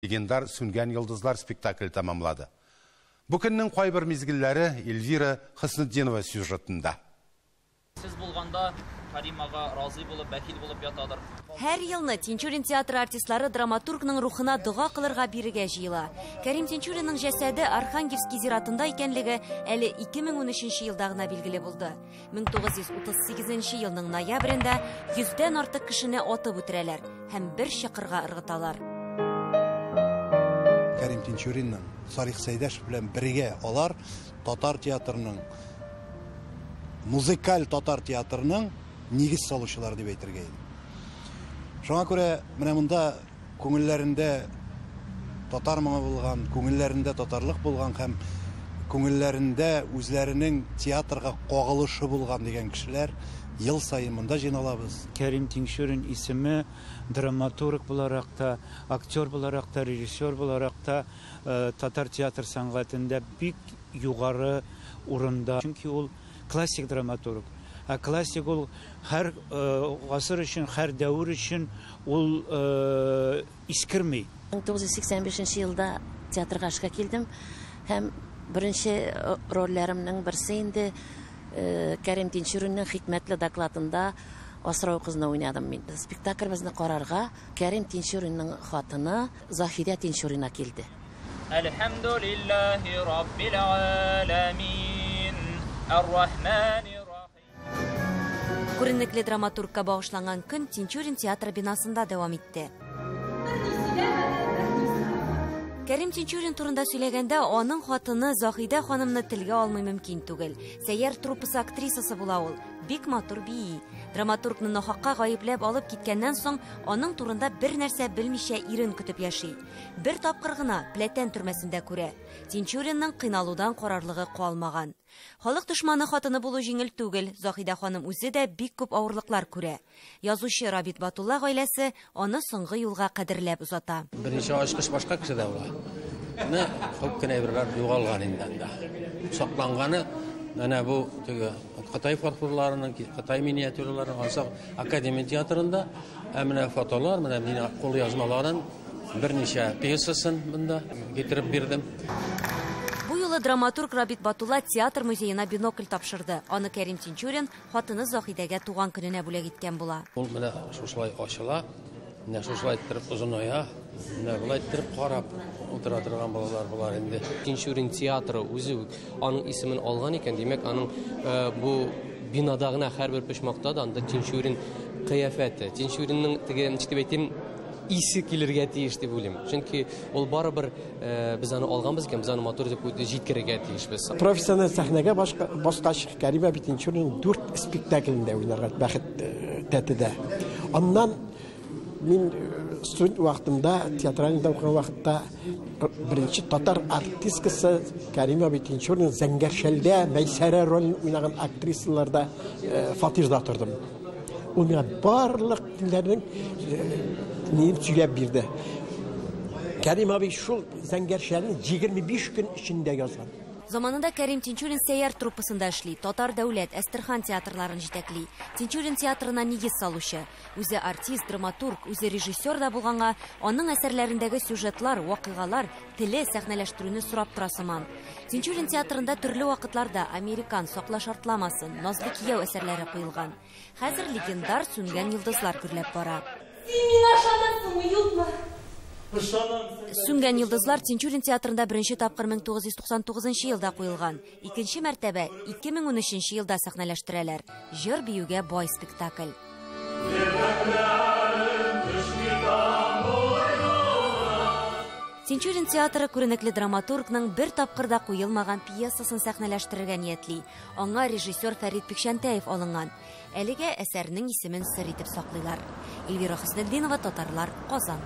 Легендар Сүнгән йолдызлар спектакле тәмамлады. Бу көннең кайбер мизгелләре Эльвира Хөснетдинова сюжетында. Сез булганда Кәрим ага разый булып, бәхил булып ятадыр. Һәр елны Тинчурин театры артистлары драматургның рухына дога кылырга бирегә җыела. Кәрим Тинчуринның җәсәде Архангельский зиратында икәнлеге әле 2013 елда гына билгеле булды. 1938 елның ноябрендә 100дән артык кешене атып үтерәләр һәм бер чокырга ыргыталар. Кәрим Тинчуринның Салих Сәйдәшев белән бергә алар татар театрының, музыкаль татар театрының нигез салучылар дип әйтергә иде. Шуңа күрә менә монда күңелләрендә татар моңы булган, күңелләрендә татарлык булган һәм күңелләрендә үзләренең театрга кагылышы булган дигән кешеләр ел саен монда җыйналабыз. Кәрим Тинчурин исеме драматург буларак та, актер буларак та, режиссер буларак та татар театр сәнгатендә бик югары урында. Чөнки ул классик драматург. Ә классик ул һәр гасыр өчен, һәр дәвер өчен ул искерми. 1985 елда театрга эшкә килдем һәм беренче рольләремнең берсе инде Кәрим Тинчуринның хикмәтле докладында асрау кызны уйнадым мин. Спектаклебезне карарга Кәрим Тинчуринның хатыны Заһидә Тинчурина килде. Әлхәмдүлилләһи раббил аламин, ар-рахманир рахим. Күренекле драматургка багышланган көн Тинчурин театры бинасында дәвам итте. Кәрим Тинчурин турында сөйләгәндә аның хатыны Заһидә ханымны телгә алмый мөмкин түгел. Сәйяр труппасы актрисасы була ул. Бик матур бии. Драматургны нахакка гаепләп алып киткәннән соң аның турында бер нәрсә белмичә ирен көтеп яши. Бер тапкыр гына Пләтән төрмәсендә күрә. Тинчуринның кыйналудан карарлыгы калмаган. Халык дошманы хатыны булу җиңел түгел. Заһидә ханым үзе дә бик күп авырлыклар күрә. Язучы Рабит Батулла гаиләсе аны соңгы юлга кадерләп озата. Берничә ачкыч башка кешедә була. Менә күп кенә әйберләр югалган инде анда. Сакланганы менә бу теге Кытай фарфорларының, Кытай миниатюраларының алсак Академия театрында, ә менә фотолар, менә мин кул язмаларын, берничә пьесасын монда китереп бирдем. Бу юлы драматург Рабит Батулла театр музеена бинокль тапшырды. Аны Кәрим Тинчурин хатыны Заһидәгә туган көненә бүләк иткән була. Ул менә шушылай ачыла, менә шушылай иттереп озыная, менә болай иттереп карап утыра торган балалар булар инде. Тинчурин театры үзе үк аның исемен алган икән, димәк, аның бу бинада гына һәрбер почмакта да анда Тинчурин кыяфәте, Тинчуринның теге, ничек дип әйтим, исе килергә тиеш дип уйлыйм. Чөнки ул барыбер без аны алганбыз икән, без аны матур итеп җиткерергә тиешбез. Профессиональ сәхнәгә баскач Кәрим абый Тинчуринның 4 спектаклендә уйнарга бәхет тәтеде. Аннан мин студент вакытымда, театральныйда укыган вакытта беренче татар артисткасы Кәрим абый Тинчурин Зәңгәр шәлдә Мәйсәрә ролен уйнаган актрисаларда фатирда тордым. Ул миңа барлык телләрнең нин сөйләп бирде. Кәрим абый шул Зәңгәр шәлне 25 көн эчендә язган. Заманында Кәрим Тинчурин Сәйяр труппасында эшли, Татар дәүләт, Әстерхан театрларын җитәкли. Тинчурин театрына нигез салучы. Үзе артист, драматург, үзе режиссер да булганга, аның әсәрләрендәге сюжетлар, вакыйгалар, теле сәхнәләштерүне сорап тора сыман. Тинчурин театрында төрле вакытларда Американ, Сакла шартламасын, Назлы кияү әсәрләре куелган. Хәзер легендар Сүнгән йолдызлар гөрләп бара. Син миңа ышанасыңмы, юкмы? Сүнгән йолдызлар Тинчурин театрында беренче тапкыр 1999 елда куелган. Икенче мәртәбә 2013 елда сәхнәләштерәләр. Җыр биюгә бай спектакль. Тинчурин театры күренекле драматургның бер тапкыр да куелмаган пьесасын сәхнәләштерергә ниятли. Аңа режиссер Фәрит Бикчәнтәев алынган. Әлегә әсәрнең исемен сер итеп саклыйлар. Эльвира Хөснетдинова, Татарлар, Казан.